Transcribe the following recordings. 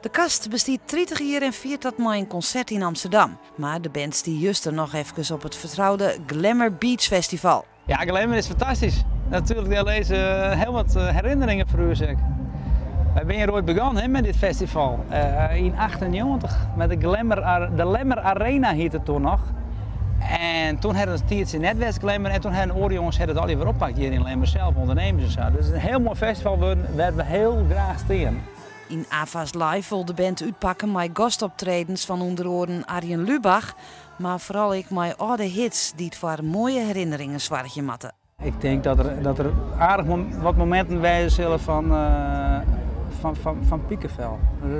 De Kast bestiet 30 jier en fiert dat mei in konsert yn Amsterdam. Mar de band stie juster noch efkes op it fertroude Glemmer Beach Festival. Ja, Glemmer is fantastysk. Natuerlik, dêr lizze hiel wat herinneringen foar ús ek. Wy binne hjir oait begûn hè, mei dit festival. Yn 98, mei de Glemmer, de Lemmer Arena hiet it toen noch. En toen hat it in tiidsje net west Glemmer en toen ha in oare jonges het it allegear wer oppakt hjir yn Lemmer sels, ûndernemers en sa. Dus it is in hiel moai festival wurden wêr't we hiel graach stean. Yn AFAS Live wol de band útpakke mei gastoptredens fan ûnder oaren Arjen Lubach, mar foaral ek mei âlde hits dy't foar moaie herinneringen soargje moatte. Ik tink dat der, dat der aardich wat mominten wêze sille fan, fan, fan, fan pikevel.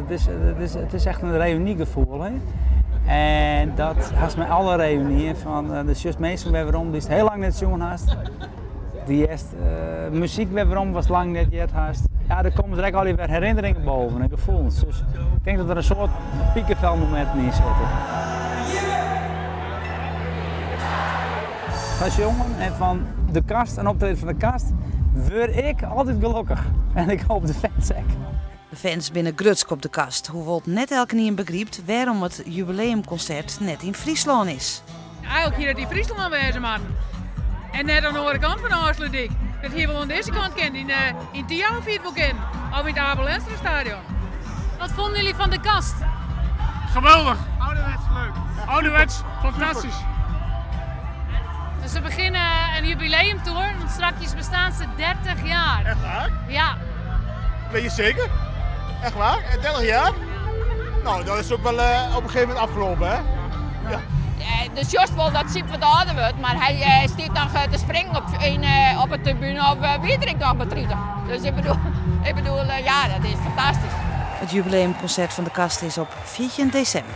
It is echt in reünygefoel. Hè? En dat hast mei alle reünyen fan der sjochst minsken wer werom dy'tst hiel lang net sjoen hast. Dy hearst muzyk wer werom watst lang net heard hast. Ja, der komme der ek allegear wer herinneringen boven en gefoelens. Dus ik tink dat der in soad pikevelmominten yn sitte. Fan sjongen en fan De Kast, in optreden fan De Kast, wurd ik altyd gelokkich. En ik hoop de fans ek. De fans binne grutsk op De Kast, hoewol't net elkenien begrypt wêrom it jubileumkonsert net yn Fryslân is. Eigenlik hie dat yn Fryslân wêze moatten en net oan de oare kant fan de Ofslútdyk. Dat hie wol oan dizze kant kind, yn yn Thialf hie it wol kinnen of yn it Abe Lenstra stadion. Wat vonden jullie van De Kast? Geweldig! Ouderwets leuk. Ouderwets fantastisch. Dus we beginnen een jubileumtour, want strakjes bestaan ze 30 jaar. Echt waar? Ja. Weet je zeker? Echt waar? 30 jaar? Nou, dat is ook wel op een gegeven moment afgelopen, hè? Ja. De sjochst wol dat Syb wat âlder wurdt, mar hy stiet noch te springen op, yn, op 'e tribune of wie er ek noch mar 30. Dus ik bedoel, ik bedoel ja, dat is fantastysk. It jubileumkonsert fan De Kast is op 14 desimber.